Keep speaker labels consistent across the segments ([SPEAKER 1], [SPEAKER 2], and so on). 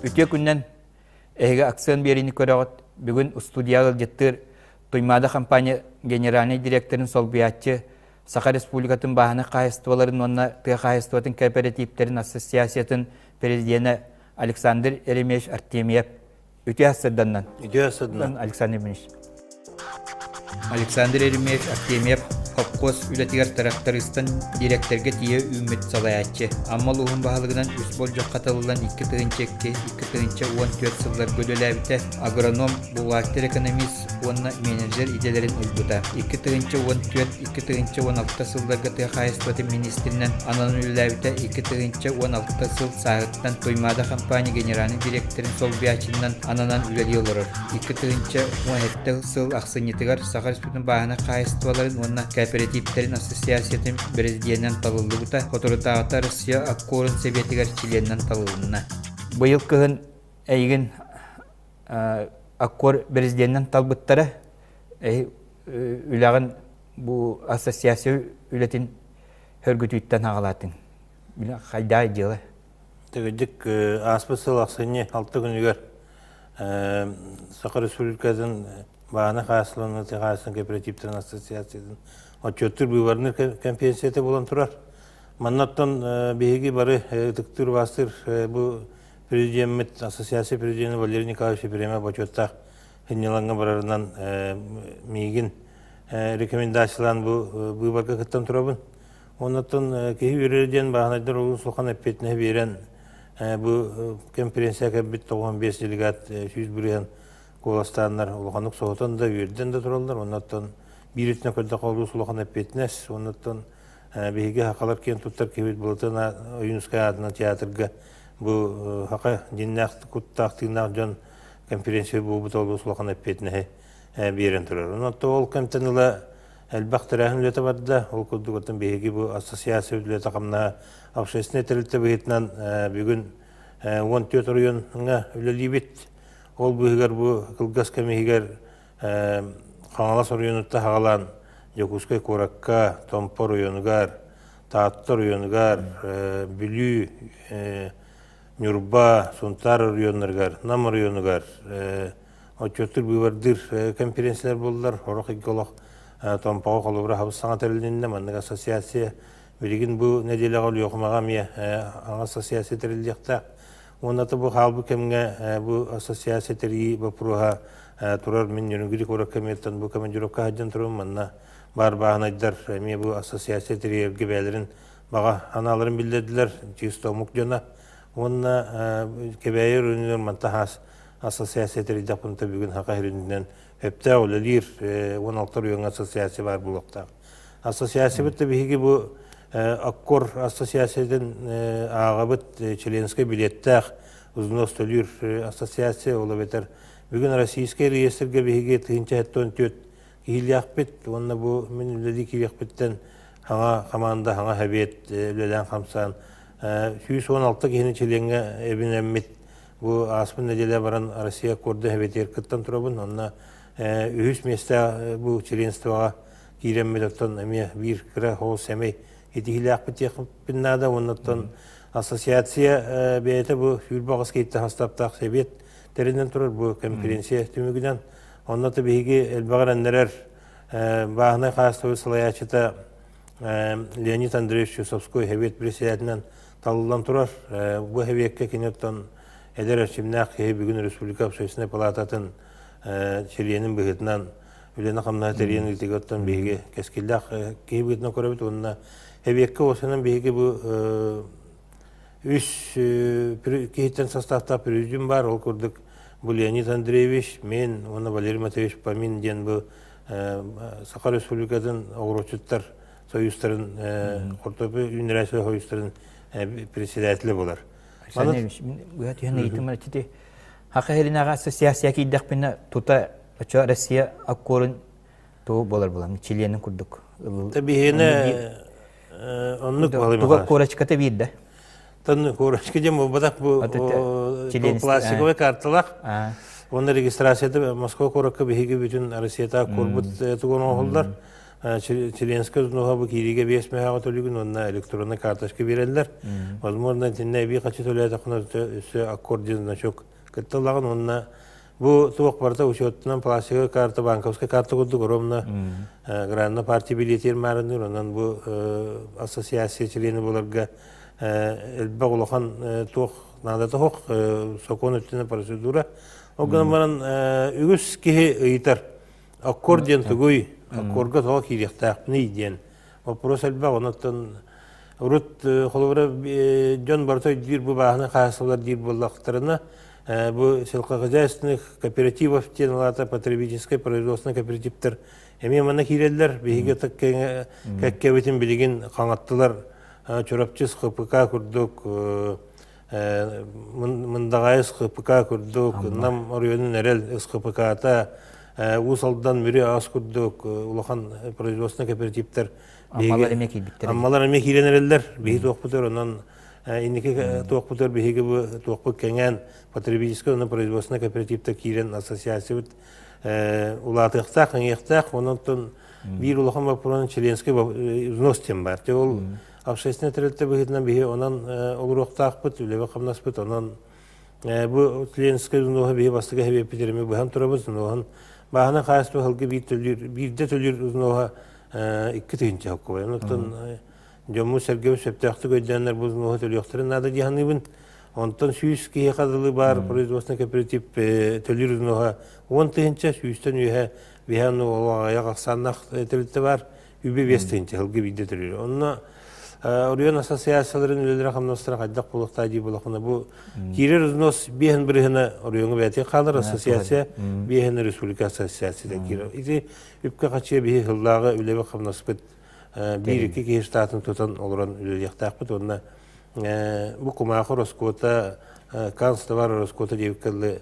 [SPEAKER 1] Үтүө күннэн эһиги акцион биэриини көрөҕүт. Бүгүн студияҕа ыалдьыттыыр Туймаада компания генеральнай директорын солбуйааччы, Саха Республикатын бааһынай хаһаайыстыбаларын уонна тыа хаһаайыстыбатын кооперативтэрин ассоциациятын президенэ Александр Еремеевич Артемьев. Үтүө сырданнан.
[SPEAKER 2] Үтүө сырданнан.
[SPEAKER 1] Александр Ильич. Александр Еремеевич Артемьев хопкуос үлэтигэр трактористан дириэктэргэ тиийэ үүммүт салайааччы. Амма улууһун баһылыгынан үс болдьох хатыллан 2 2 2014 сылларга үлэлээбитэ. Агроном, бухгалтер-экономист уонна менеджер идэлэрин ылбыта. 2014-2016 сылларга тыа хаһаайыстыбатын министринэн ананан үлэлээбитэ. 2016 сыл сааһыттан Туймаада компания генеральнай директорын солбуйааччынан ананан үлэлии олорор. 2017 сыл ахсынньытыгар Саха Республикатын бааһынай хаһаайыстыбаларын уонна кооперативтэрин ассоциациятын президенинэн талыллыбыта, соторутааҕыта Россия Аккорун Сэбиэтигэр чилиэнинэн талылынна. Быйыл кыһын эйигин Аккор президенинэн талбыттара. Үлэҕин бу ассоциация үлэтин хөргүтүүттэн аҕалаатыҥ. Хайдаа дьыала?
[SPEAKER 2] Төгүрдүк ааспыт сыл ахсынньы алта күнүгэр Саха Республикатын Баана хаасыланна хаасылан кооперативтарын ассоциациятын отчуоттуур быыбарныр конференцията буолан турар. Маннаттан биһиги бары ытыктыыр убаастыыр бу президеммит ассоциация президенэ Валерий Николаевич Ефремов бочуоттаах сынньалаҥҥа барарынан миигин рекомендациялаан бу быыбарга кыттан турабын. Оннуттан киһи үөрэр диэн бааһынайдар олус улахан эппиэтинэһи биэрэн бу конференция кэлбит 95 делегат 100% куоластааннар улаханнык соһутан да үөрдэн да тураллар. Оннуттан биир өттүнэн көрдөххө олус улахан эппиэтинэс. Оннуттан биһиги сахалар киэн туттар киһибит Былатын Ойуунускай аатынан театрга бу саха дьиннээх куттаах тыыннаах дьон конференция буолбута олус улахан эппиэтинэһи биэрэн турар. Онон ол кэмтэн ыла элбэх тэрээһин үлэтэ барда. Ол курдук оттон биһиги бу ассоциация үлэтэ хамнаһа общественнай тэрилтэ быһыытынан бүгүн 14 оройуоҥҥа үлэлиибит. Ол быыһыгар бу кылгас кэм иһигэр Хаҥалас оройуонуттан саҕалаан Дьокуускай куоракка, Томпо оройуонугар, Таатта оройуонугар, Бүлүү, Ньурба, Сунтаар оройуоннарыгар, Нам оройуонугар отчуоттуур быыбардыыр конференциялар буоллар, сорох ыйга олох Томпоҕо холобура хабыс саҥа тэрилиннэ, маннык ассоциация билигин бу нэдиэлэҕэ Өлүөхүмэҕэ эмиэ ассоциация тэриллиэхтээх. Уонна бу хаалбыт кэмҥэ бу ассоциация тэрийии боппуруоһа турар. Мин Нөрүнгүри куоракка эмиэттэн бу командировка сылдьан турабын. Манна баар бааһынайдар эмиэ бу ассоциация тэрийэргэ бэйэлэрин баҕа санааларын биллэрдилэр, чисто омук дьоно. Уонна Кэбээйи оройуонугар манта хаас ассоциация тэрийдэхпинэ бүгүн Саха сиринэн өптөөх үлэлиир 16 оройуоҥҥа ассоциация баар буолуохтаах. Ассоциациябыт да биһиги бу Аккор ассоциациятын ааҕабыт членскэй билиэттээх взнос төлүүр ассоциация, ол эбэтэр бүгүн российскай реестргэ биһиги 1074 киһилиэхпит уонна бу мин үлэлии киириэхпиттэн хаҥа хамаанда, хаҥа сэбиэт үлэлээн хамсаан 116 киһини чилиэҥҥэ эбинэммит. Бу ааспыт нэдиэлэ баран Россия Аккорда сэбиэтигэр кыттан турабын. Онно үһүс миэстэ бу членствоҕа киирэммит оттон эмиэ биир кыра соҕус сэмэй итиһиилээхпит диэхпин наада. Уонна ассоциация бэйэтэ бу 28 киһиттэн састааптаах сэбиэт тэринэн турар бу конференция түмүгүнэн. Онно да биһиги элбэҕи эрэннэрэр бааһынай хаһаайыстыба салайааччыта Леонид Андреевич Чусовской сэбиэт председателинэн талыллан турар. Бу сэбиэккэ кини оттон эдэр эрчимнээх киһи бүгүн республика общественнай палататын чилиэнин быһыытынан үлэни-хамнаһы тэрийэн ыытыыга оттон биһиги кэскиллээх киһи быһыытынан көрөбүт уонна сэбиэккэ уосанан биһиги бу үс киһиттэн састааптаах президиум баар. Ол курдук бу Леонид Андреевич, мен уонна Валерий Матвеевич Памин диэн бу Саха Республикатын оҕуруотчуттар союзтарын хортуоппуй үүннэрээччилэр союзтарын председателэ буолар.
[SPEAKER 1] Александр Ильич, быһа түһэн ыйытым ити Хаха сиринээҕи ассоциация киирдэхпинэ тута очо Россия аккорун тугу буолар булам чилиэнин курдук.
[SPEAKER 2] Биһиэнэ оннук
[SPEAKER 1] туга корочката биирдэ.
[SPEAKER 2] Тон корочка диэн буолбатах бу пластиковай карталах. Уонна регистрацията Москва куоракка биһиги бүтүн Россията куорбут тугун оҥоһуллар. Членскэй взноһа бу киириигэ 5 мөһөөҕө төлүүгүн уонна электронный карточка биэрэллэр. Возможно, итиннэ эбии хачы төлөөтөххүнэ өссө аккорд значок кытталаҕын уонна бу туох барыта учеттунан пластиковая карта, банковская карта курдук ровно гранна партия билиэтигэр маарынныыр. Онон бу ассоциация члены буоларга элбэх улахан туох наадата суох, сокуон өттүнэн процедура. Ол гынан баран үгүс киһи ыйытар: Аккорд диэн тугуй, аккорга тоҕо киириэхтээхпиний диэн вопрос элбэх. Онон урут холобура дьон барыта өйдүүр бу бааһынай хаһаайыстыбалар диир буоллахтарына, бу сельскохозяйственных кооперативов диэн алаата потребительскай производственный кооперативтар эмиэ манна киирэллэр. Биһиги кэккэбитин билигин хаҥаттылар Чурапчы СХПК курдук, Мындаҕаайы СХПК курдук, Нам оройуонун Эрэл СХПК-та, Уус Алдан Мүрү Аас курдук улахан производственный кооперативтар.
[SPEAKER 1] Аммалар эмиэ киирбиттэр.
[SPEAKER 2] Аммалар эмиэ киирэн эрэллэр. Биһи туохпутугар онон инники туохпутугар биһиги бу туохпут кэҥээн потребительскай уонна производственный кооперативтар киирэн ассоциациябыт улаатыахтаах, кэҥиэхтээх. Онон биир улахан боппуруон членский взнос диэн баар. Ол общественный тэрилтэ быһыытынан биһи онон олоруохтаахпыт, үлэбэ хамнаспыт, онон бу членскэй взноһу биһи бастакы хэбиэппит эми быһан турабыт, взноһун бааһына хаайыстыба сылгы биир төлүүр, биирдэ төлүүр взноһа 2 тыһыынча холкуобай. Онон дьоммут сэргэбит сөптөөхтүк өйдөөннөр бу взноһу төлүөхтэрин наада дии саныыбын. Онтон 100 киһиэхэ дылы баар производственный кооператив төлүүр взноһа 10 тыһыынча, 100-тэн үөһэ биһэн аҕыйах ахсааннаах тэрилтэ бар, үбэ 5 тыһыынча сылгы биирдэ төлүүр. Онно оройуон ассоциацияларын үлэлэрэ хамнастара хайдах буолуохтаа дии буолахына, бу киирэр взнос 5 бырыһыана оройуоҥҥа бэйэтин хаалар, ассоциация 5-ин республика ассоциацията киирэр. Ити үпкэ хачыа биһи сыллааҕы үлэбэ хамнаспыт биир-икки киһи штатын тутан олорон үлэлиэхтээхпит уонна бу кумаахы ороскуота, канцтовар ороскуота диэбиккэ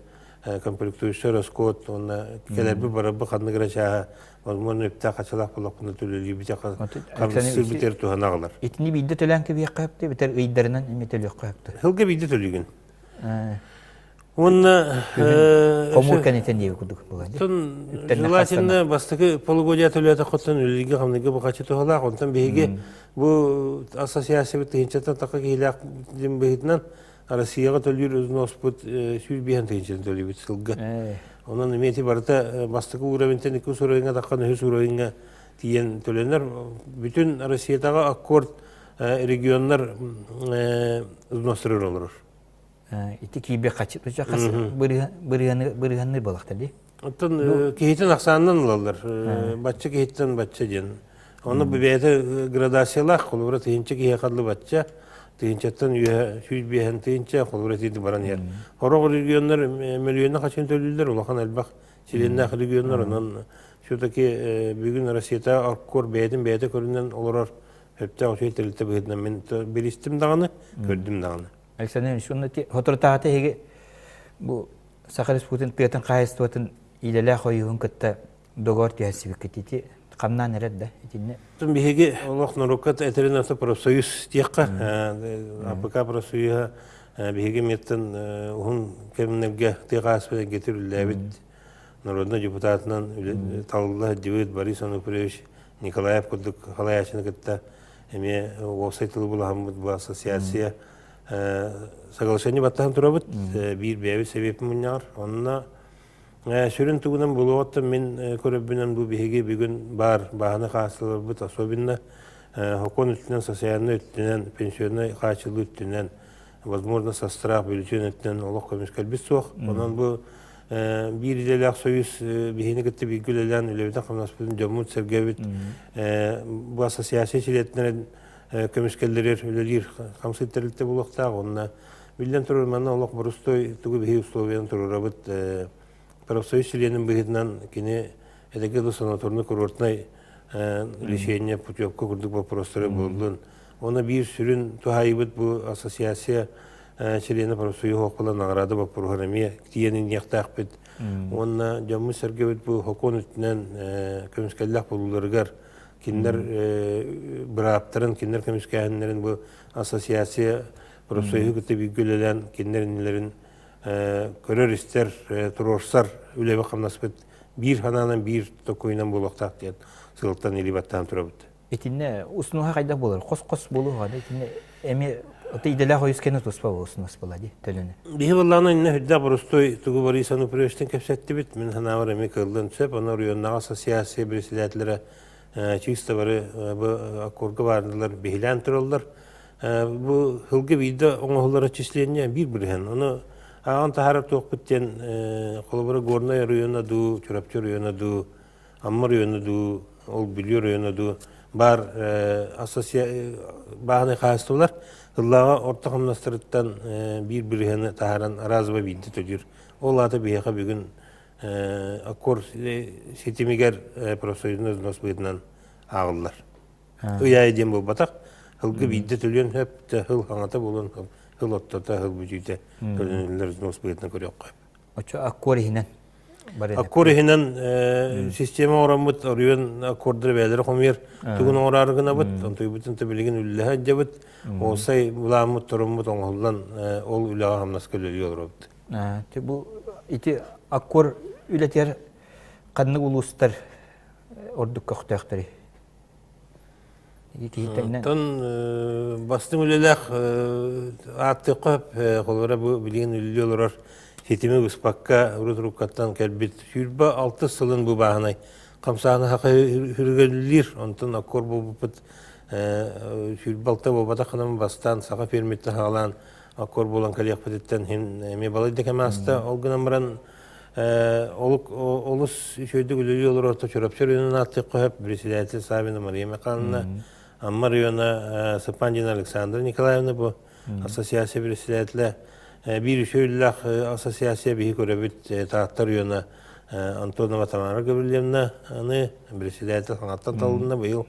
[SPEAKER 2] комплектующий расход уонна кэлэрби барарбы ханнык эрэ чааһа возможно үптээх хачалаах буоллахпына төлөлүүбүтэ хамсыыр туһанаҕылар.
[SPEAKER 1] Итини биирдэ төлөөн кэбиэххэ сөптө битэр ыйдарынан эми төлүөххэ сөптө.
[SPEAKER 2] Сылга биирдэ төлүүгүн. Уонна
[SPEAKER 1] хомуур кэнниттэн диэби курдук буолар.
[SPEAKER 2] Желательно бастакы полугодие төлөөтө хоттон үлэлигэ хамныга бу хачы туһалаах. Онтон биһиги бу ассоциация тыһыынчаттан тақа киһилээх быһыытынан Россияҕа төлүүр взноспут 105 тыһыынчаны төлүүбүт сылга. Онон эмиэ барыта бастакы уровеньтэн иккис уровеньга таххан үһүс уровеньга тиийэн төлөнөр. Бүтүн Россиятааҕы аккорд регионнар взносторун олорор.
[SPEAKER 1] Ити киирбе хачы хас бырыһаны балахтар ди.
[SPEAKER 2] Оттон киһитин ахсаанынан ылаллар. Бачча киһиттэн бачча диэн. Оны бу бэйэтэ градациялаах, холобура тыһыынча киһи харлы бачча, тыһыынчаттан үөһэ 105 тыһыынча, холобура тиийди баран иһэр. Хорох регионнар мөлүйүөннэ хачин төлүүллэр, улахан элбэх чилиэннээх регионнар, онон все-таки бүгүн Россията аккор бэйэтин бэйэтэ көрүнэн олорор өптөөх үчүгэй тэрилтэ быһыытынан мин билистим даҕаны, көрдүм даҕаны.
[SPEAKER 1] Александр Иванович, онно соторутааҕыта эһиги бу Саха Республикатын тыатын хаһаайыстыбатын идэлээх ойууһун кытта договор түһэрсибиккит ити хамнаан эрэр да итиннэ?
[SPEAKER 2] Биһиги олох норуокка этэрин ата профсоюз диэххэ, АПК профсоюһа биһиги меттен уһун кэмнэргэ тыа хаһаайыстыбатын эйгэтигэр үлэлээбит народнай депутатынан талылла сылдьыбыт Борис Онуфриевич Николаев курдук халайааччыны кытта эмиэ уопсай тылы булаһаммыт бу ассоциация соглашение баттаһан турабыт биир бэйэбит сэбиэппин мунньаҕар. Онно сүрүн тугунан булуоҕуттан мин көрөбүнэн бу биһиги бүгүн баар бааһынай хаачыстыбаларбыт, особенно сокуон өттүнэн, социальнай өттүнэн, пенсионнай хааччылыы өттүнэн, возможно соцстрах бюллетень өттүнэн олох көмүскэлбит суох. Онон бу биир идэлээх союз биһини кытта бииргэ үлэлээн үлэбитин хамнаспытын дьоммут сэргэбит бу ассоциация чилиэттэрин көмүскэллэрэр үлэлиир хамсыыр тэрилтэ буолуохтаах. Онно биллэн турар манна олох борустой тугу биһи условияны турурабыт профсоюз чилиэнин быһыытынан кини этэгэ да санаторно-курортнай лечение, путевка курдук вопростары буоллун. Оны биир сүрүн туһайыбыт бу ассоциация чилиэнэ профсоюз хоққула награда боппуруһар эмиэ тиийэн иниэхтээхпит. Уонна дьоммут сэргэбит бу хокуон үттүнэн көмүскэллээх болууларыгар кинилэр бырааптарын, кинилэр көмүскээһиннэрин бу ассоциация профсоюзу кытта бииргэ үлэлээн кинилэр иннилэрин көрөр-истэр, туруорсар үлэбэ хамнаспыт биир ханаанан биир токуйунан буолуохтаах диэн. сылтан илии баттаан турабыт.
[SPEAKER 1] Итиннэ уснуха хайдах буолар? Хос-хос буолуоҕа да итиннэ эми идэлээх ойус кэнэ туспа уснус була ди төлөнө.
[SPEAKER 2] Биһи буоллаҕына иннэ үрдэ боростуой тугу Борис Ануфриевичтан кэпсэттибит. Мин санаабар эми кыллын сөп. Оны районнаҕа ассоциация председателлэрэ чисто бары бу аккорга баарындылар биһилээн тураллар. Бу сылга биирдэ оҥоһуллар отчисление биир бырыһан. Ону ааҕан таһаарар туохпут диэн холобура Горнай оройуона дуу, Чурапчы оройуона дуу, Амма оройуона дуу, ол Бүлүү оройуона дуу баар бааһынай хаһаайыстыбалар ыллааҕа орто хамнастарыттан биир бырыһыаны таһааран разово биирдэ төлүүр. Ол аата биһиэхэ бүгүн аккор ситимигэр профсоюзный взнос быһыытынан ааҕыллар. Ый аайы диэн буолбатах. Ылгы биирдэ төлүөн сөп, хыл хаҥата буолуон сөп, хыл оттото, хыл бүтүүтэ төлөнүллэр взнос быһыытынан көрүөххэ сөп.
[SPEAKER 1] Оччо аккор иһинэн
[SPEAKER 2] Аккор иһинэн система оҥороммут оройуон аккордары бэйэлэрэ хомуйар тугун оҥороору гынабыт, онтуйбутун да билигин үллэһэ сылдьабыт. Уопсай былааммыт, торуммут оҥоһуллан ол үлэҕэ хамнаска үлэлии олоробут.
[SPEAKER 1] Бу ити аккор үлэтигэр ханнык улуустар ордук көхтөөхтөрүй?
[SPEAKER 2] Оттон бастыҥ үлэлээх ааттыахха холобура бу билигин үлэлии олорор ситими быспакка урут уруккаттан кэлбит 26 сылын бу бааһынай хамсааһыны хака хүргэлиир. Онтон аккор буолбуппут 26 буолбатах гынан бастаан саха фермиттэн хаалаан аккор буолан кэлиэхпититтэн эмиэ балайда кэм ааста. Ол гынан баран Олус үчүгэйдик үлэлии олорор Чурапчы районун ааттыахха сөп председатель Савина Мария Михайловна, Амма района Сыпандина Александра Николаевна бу ассоциация председателэ. Биир үчүгэй үлэлээх ассоциация биһи көрөбүт Таатта района Антонова Тамара Гаврильевна аны председатель хаҥаттан талылынна быйыл.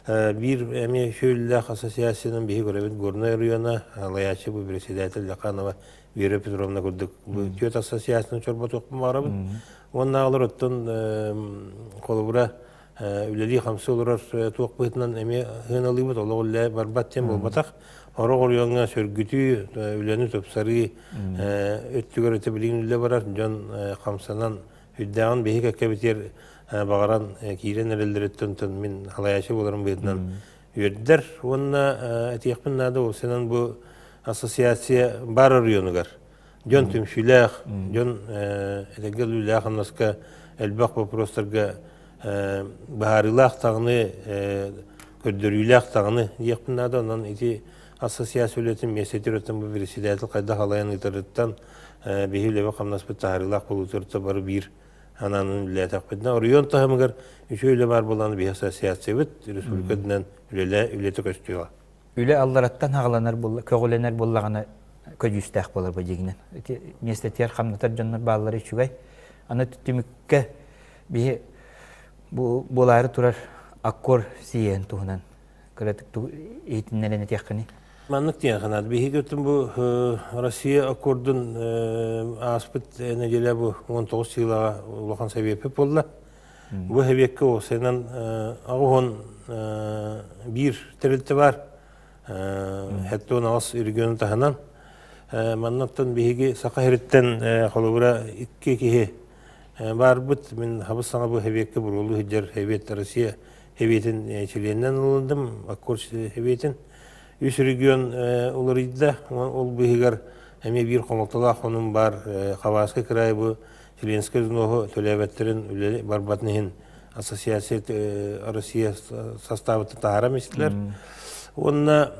[SPEAKER 2] Биир эмиэ үчүгэй үлэлээх ассоциациянан биһи көрөбүт Горнай района Лаячы бу председатель Лаканова Вера Петровна курдук түөрт ассоциацияны чорботуохпун баҕарабын. Уонна олор оттон холобура үлэлии-хамсыы олорор туох быһыытынан эмиэ сыаналыыбыт, олох үлэ барбат диэн буолбатах. Орох оройуоҥҥа сөргүтүү, үлэни тупсарыы өттүгэр өтө билигин үлэ барар, дьон хамсанан үрдээҕин биһи кэккэбитигэр баҕаран киирэн эрэллэриттэн мин халайааччы буоларым быһыытынан үөрдэр уонна этиэхпин наада уопсайынан бу ассоциация бар оройуонугар дьон түмсүүлээх, дьон эдэргэ үлэлээх хамнаска элбэх боппуруостарга быһаарыылаах даҕаны, көрдөрүүлээх даҕаны диэхпин наада. Онон ити ассоциация үлэтин миэстэтигэр өттүн бу председатель хайдах алайан ыытарыттан биһи үлэбэ хамнаспыт таһаарыылаах буолуутуттан бары биир анаанын үлэлээтэхпитинэ оройуон таһымыгар үчүгэй үлэ баар буолан биһи ассоциациябыт республика үрдүнэн үлэлээ үлэтэ көстүөҕэ.
[SPEAKER 1] Үлэ аллараттан хаҕаланар буолла, көҕүлэнэр буоллаҕына көдьүүстээх буолар бу дьиҥинэн. Ити миэстэтигэр хамнатар дьоннор бааллара үчүгэй. Аны түмүккэ биһи бу буолаары турар аккор сийиэн туһунан кыратык иһитиннэрэн этиэххиний?
[SPEAKER 2] Маннык диэн санаат. Биһиги өттүн бу Россия аккордун ааспыт неделя бу 19 сыылаҕа улахан сэбиэппит буолла. Бу сэбиэккэ уопсайынан 81 тэрилтэ бар. 78 регион таһынан. Маннаттан биһиги Саха сириттэн холобура икки киһи баарбыт. Мин хабыс саҥа бу сэбиэккэ буруолуу сылдьар сэбиэт Россия Сэбиэтин чилиэнинэн ылындым, Аккор Сэбиэтин. Үс регион уларыйда, ол быыһыгар эмиэ биир хомолтолоох хонум баар. Хабаровскай кыраай бу членскэй взноһу төлөөбөттөрүн үлэ барбатын иһин ассоциация Россия састаабыттан таһааран истилэр. Уонна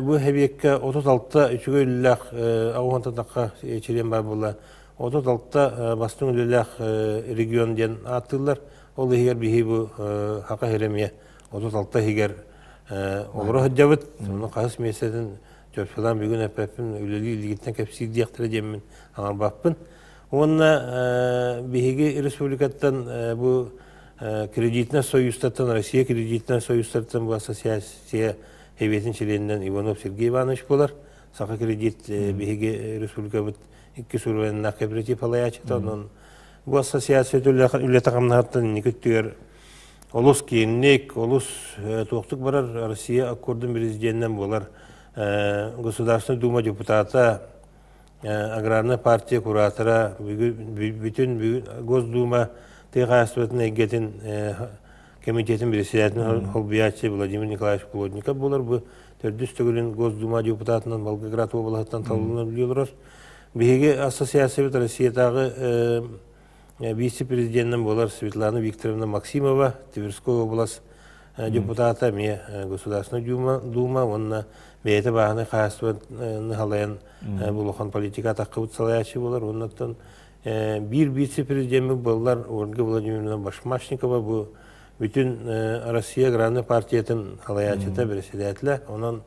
[SPEAKER 2] бу сэбиэккэ 36 үчүгэй үлэлээх аҕыс тахха чилиэн баар буолла. 36 бастыҥ үлэлээх регион диэн ааттыыллар. Ол иһигэр биһи бу Хака сирэ эмиэ 36 иһигэр олоро сылдьабыт. Онно хаһыс миэстэтин чопчулаан бүгүн эппэппин, үлэлии илигиттэн кэпсиир диэхтэрэ диэммин аҥарбаппын. Уонна биһиги республикаттан бу кредитнай союзтартан, Россия кредитнай союзтартан бу ассоциация Сэбиэтин чилиэнинэн Иванов Сергей Иванович буолар. Саха кредит биһиги республикабыт икки суруйаннаах кооператив салайааччыта. Онон Бу ассоциация үлэтэ-хамнаһыттан инники өттүгэр олус киэҥник, олус туохтук барар Россия аккордун президенинэн буолар Государственная Дума депутата, Аграрная партия куратора, бүтүн Госдума тыа хаһаайыстыбатын эйгэтин комитетин председателин холбуйааччы Владимир Николаевич Плотников буолар. Бу төрдүс төгүлүн Госдума депутатынан Волгоград уобалаһыттан талыллан үлэлии олорор. Биһиги ассоциациябыт Россиятааҕы вице-президенинэн буолар Светлана Викторовна Максимова, Тверской область депутата, эмиэ Государственная Дума, Дума уонна бэйэтэ бааһынай хаһаайыстыбаны халайан улахан политика атаххыбыт салайааччы буолар. Оннуттан биир вице-президеммит буоллар Ольга Владимировна Башмашникова бу бүтүн Россия аграрнай партиятын салайааччыта, председателэ. Онон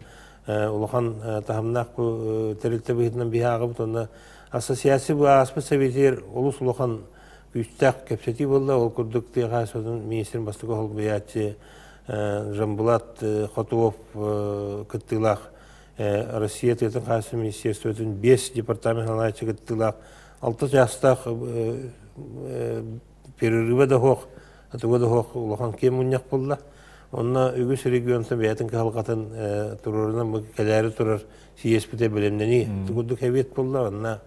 [SPEAKER 2] улахан таһымнаах бу тэрилтэ быһыытынан биһи ааҕабыт. Онно ассоциация бу ааспыт советигэр олус улахан күүстээх кэпсэтии буолла. Ол курдук тыа хаһаайыстыбатын министрин бастакы солбуйааччы Жамбулат Хотуов кыттыылаах Россия тыатын хаһаайыстыбатын министерствотын биэс департамент салайааччы кыттыылаах алта чаастаах перерыва да суох, туга да суох улахан киэҥ мунньах буолла. Онно үгүс регионтан бэйэтин кыһалҕатын туруорунан кэлээри турар съезпитэ бэлэмнэнии курдук эбиэт буолла. Онно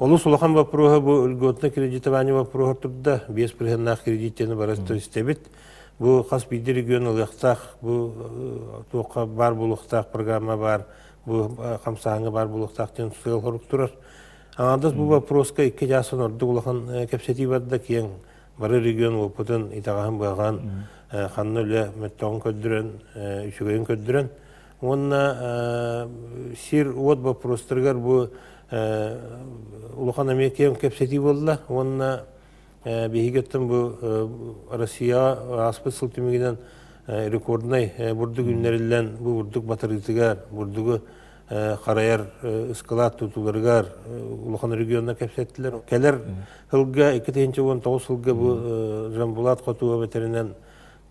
[SPEAKER 2] олус улахан боппуруоһа бу льготное кредитование боппуруоһа турда. 5 бырыһыаннаах кредит диэни бары истэбит. Бу хас биирдии регион ылыахтаах, бу туохха баар буолуохтаах программа баар, бу хамсааһыҥҥа баар буолуохтаах диэн сыал-сорук турар. Аҥаардас бу боппуруоска икки чаастан ордук улахан кэпсэтии барда, киэҥ бары регион уопутун, итэҕэһин-быһаҕын, ханна үлэ мөлтөҕүн көрдөрөн, үчүгэйин көрдөрөн уонна сир-уот боппуруостарыгар бу улахан эмиэ киэҥ кэпсэтии буолла уонна биһиги оттон бу Россияҕа ааспыт сыл түмүгүнэн рекорднай бурдук үүннэриллэн бу бурдук батарыытыгар бурдугу харайар ыскылаат тутууларыгар улахан регионнар кэпсэттилэр. Кэлэр сылга 2019 сылга бу Жамбулат хотуга бэтэринэн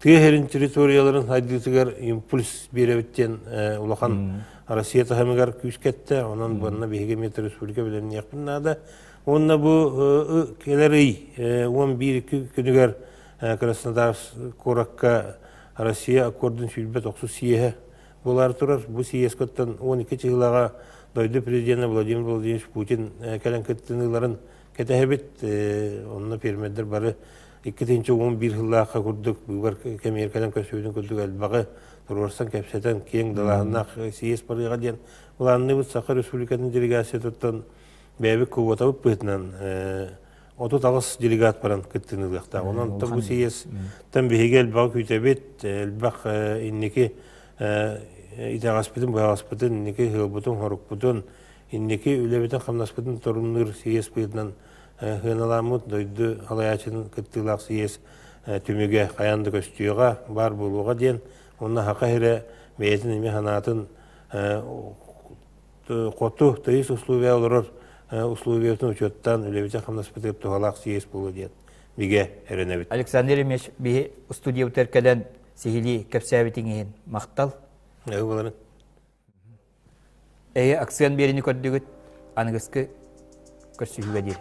[SPEAKER 2] тыа сирин территорияларын сайдыытыгар импульс биэрэбит диэн улахан Россия таһымыгар күүс кэттэ. Онон буонна биһиги эмиэ республика билэмниэхпин наада. Уонна бу кэлэр ый 11 күнүгэр Краснодар куоракка Россия аккордун 190 съеһэ буолаары турар. Бу съезкэттэн 12 чыһылаҕа дойду президенэ Владимир Владимирович Путин кэлэн кыттыныыларын кэтэһэбит. Онно фермердэр бары 2011 сыллаахха курдук быыбар кэмигэр кэлэн көрсүбүтүн курдук элбэҕи туруорсан кэпсэтэн киэҥ далааһыннаах съезд барыаҕа диэн былаанныыбыт. Саха Республикатын делегациятыттан бэйэбит квотабыт быһыытынан 38 делегат баран кыттыыны ылыахтаах. Онон бу съезтэн биһиги элбэҕи күүтэбит, элбэх инники итэҕэспитин, быһаҕаспытын, инники сыалбытын-хорукпутун, инники үлэбитин-хамнаспытын торумнуур съезд быһыытынан сыаналаммыт дойду салайааччытын кыттыылаах съезд түмүгэ хайаан да көстүөҕэ, баар буолуоҕа диэн, уонна саха сирэ бэйэтин эмиэ санаатын хоту тыйыс условия олорор условиятын учуоттаан үлэбитин-хамнаспытыгар туһалаах съезд буолуо диэн бигэ эрэнэбит.
[SPEAKER 1] Александр Ильич, биһи студиябытыгар кэлэн сиһилии кэпсээбитиҥ иһин махтал.
[SPEAKER 2] Өй
[SPEAKER 1] Эйэ акциан биэриини көрдүгүт, аныгыскы көрсүһүүгэ диэри.